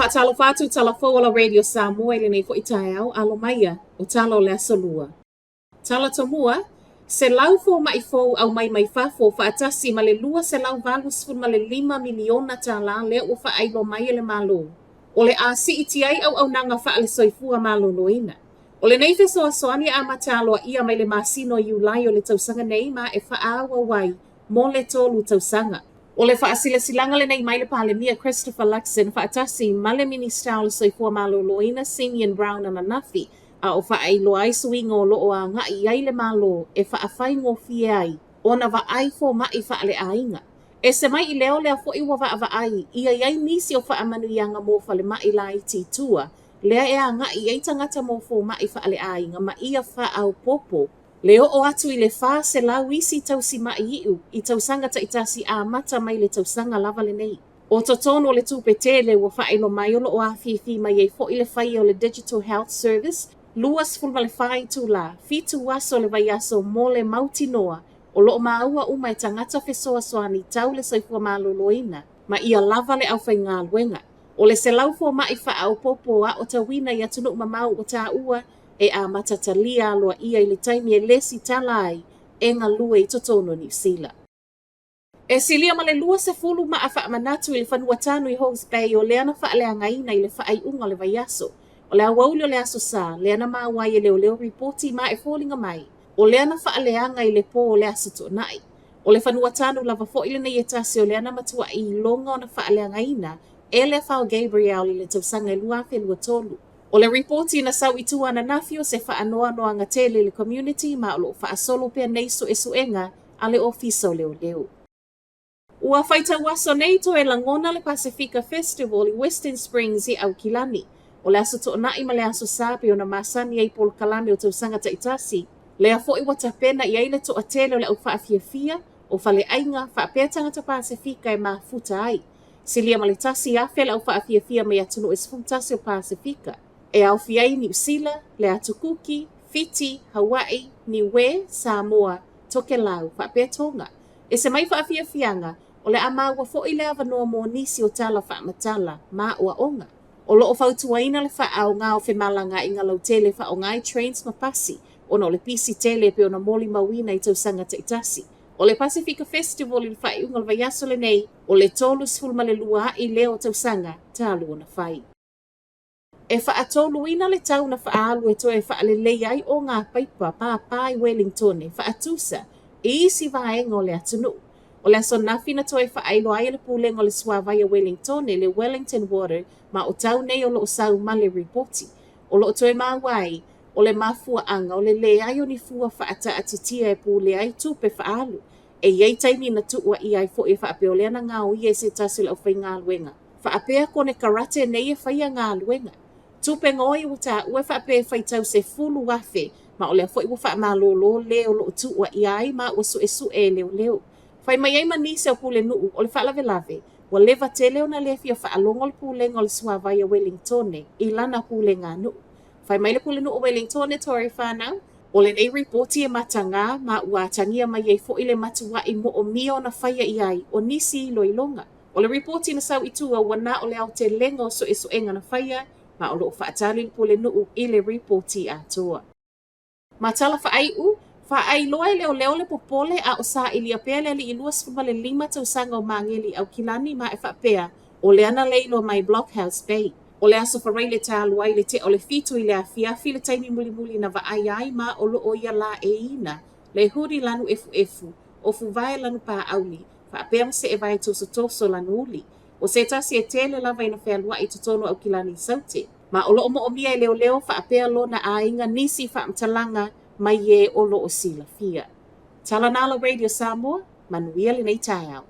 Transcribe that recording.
Faatalofa atu i tala fou o la Radio Samoa i lenei foi taeao, alo maia o tala o le Aso Lua. Tala Tomua, 100 fomaʻi fou aumai mai fafo faatasi ma le $285 miliona tālā lea ua faailoa mai e le Malo o le a siitia ai auaunaga faale-soifua maloloina. O lenei fesoasoani e amata aloaia mai le masina o Iulai o le tausaga nei ma e faaauau ai mo le 3 tausaga. O le faasilasilaga lenei mai le Palemia Christopher Luxon faatasi ma le Minisita o le Soifua Maloloina Simeon Brown ananafi, a o faailoa ai suiga o loo agai i ai le Malo e faafaigofie ai ona vaai fomaʻi faaleaiga. Ese mai i lea o lea foi ua vaavaai ia i ai nisi o faamanuiaga mo falemai laiti i tua, lea e agai i ai tagata mo fomaʻi faaleaiga ma ia faaopoopo le oo atu i le 400 isi tausimaʻi iu i tausaga taitasi amata mai le tausaga lava lenei. O totonu o le tupe tele ua faailoa mai o loo afifi mai ai foi le faia o le Digital Health Service 24 itulā, 7 aso le vaiaso mo le mautinoa o loo maua uma e tagata fesoasoani tau le soifua maloloina ma ia lava le aufaigaluega. O le 100 fomaʻi faaopoopo aotauina i atunuu mamao ua taua e amata talia aloaia i le taimi e lesitala ai e galue i totonu o Niu Sila. E silia ma le 20 maa faamanatu i le fanua tanu i Hawke's Bay o lea na faaleagaina i le faaiuga o le vaiaso. O le aoauli o le Aso Sa, lea na maua ai e leoleo ripoti ma e foliga mai, o lea na faaleaga i le pō o le Aso Toonai. O le fanua tanu lava foi lenei e tasi o lea na matuai iloga ona faaleagaina e le Fao Gabriel i le tausaga e 2023. O le ripoti na sau i tua ananafi o se faanoanoaga tele i le community ma o loo faasolo pea nei suesuega a le Ofisa o Leoleo. Ua faitau aso nei toe lagona le Pasifika Festival i Western Springs i Aukilani. O le Aso Toonai ma le Aso Sa pei ona masani ai polokalame o tausaga taitasi, lea foi ua tapena i ai le toatele o le aufaafiafia, o faleaiga, faapea tagata Pasifika e mafuta ai. Silia ma le 1,000 le aufaafiafia mai atunuu e 11 o Pasifika. E aofia ai Niu Sila, le Atu Kuki, Fiti, Hawaii, Niue, Samoa, Tokelau, faapea Tonga. E se mai faafiafiaga, o le a maua foi le avanoa mo nisi o tala faamatala ma aoaoga. O loo fautuaina le faaoga o femalagaaiga lautele faaaoga ai trains ma pasi, ona o le pisi tele pei ona molimauina i tausaga taitasi. O le Pasifika Festival i le faaiuga o le vaiaso lenei, o le 32 a'i lea o tausaga talu ona fai. E faatoluina le tau na faaalu e toe faalelei ai o ngā paipa pāpā i Wellington faatusa i isi vaega o le atunuu. O le aso nafi na toe faailoa ai e le Pulega o le Suavai a Wellington le Wellington Water ma o tau nei o loo sau ma le ripoti. O loo toe maua ai o le mafuaaga o le leai o ni fua faataatitia e pulea ai tupe faaalu. E i ai taimi na tuuaia ai foi e faapea o lea na gaoia e se tasi o le aufaigaluega. Faapea konekarate nei e faia galuega. Tupe gaoi ua taua e faapea e faitau 10,000 ma o lea foi ua faamalolo le o loo tuuaia ai ma ua suesue e leoleo. Fai mai ai ma nisi o pulenuu o le faalavelave, ua leva tele ona le fia faalogo le Pulega o le Suavai a Wellington i lana pulega nuu. Fai mai le pulenuu o Wellington Tory Whanau, o lenei ripoti e matagā ma ua atagia mai ai foi le matuai moomia ona faia i ai o nisi iloiloga. O le ripoti na sau i tua ua na o le aotelega o suesuega na faia ma o loo faatali le pulenuu i le ripoti atoa. Ma tala faaiu, faailoa e leoleo le popole a o saʻilia pea le alii 25 tausaga o Magele i Aukilani ma e faapea o lea na leiloa mai Blockhouse Bay. O le aso Faraile talu ai le tea o le 7 i le afiafi le taimi mulimuli na vaai ai ma o loo ia la e ina le huri lanu efuefu o fuvae lanu pāauli faapea ma seevae tosotoso lanu uli. O se tasi e tele lava ina fealuai i totonu o Aukilani i Saute. Ma o loo moomia e leoleo faapea lona aiga nisi faamatalaga mai e o loo silafia. Tala nā la Radio Samoa, manuia lenei taeao.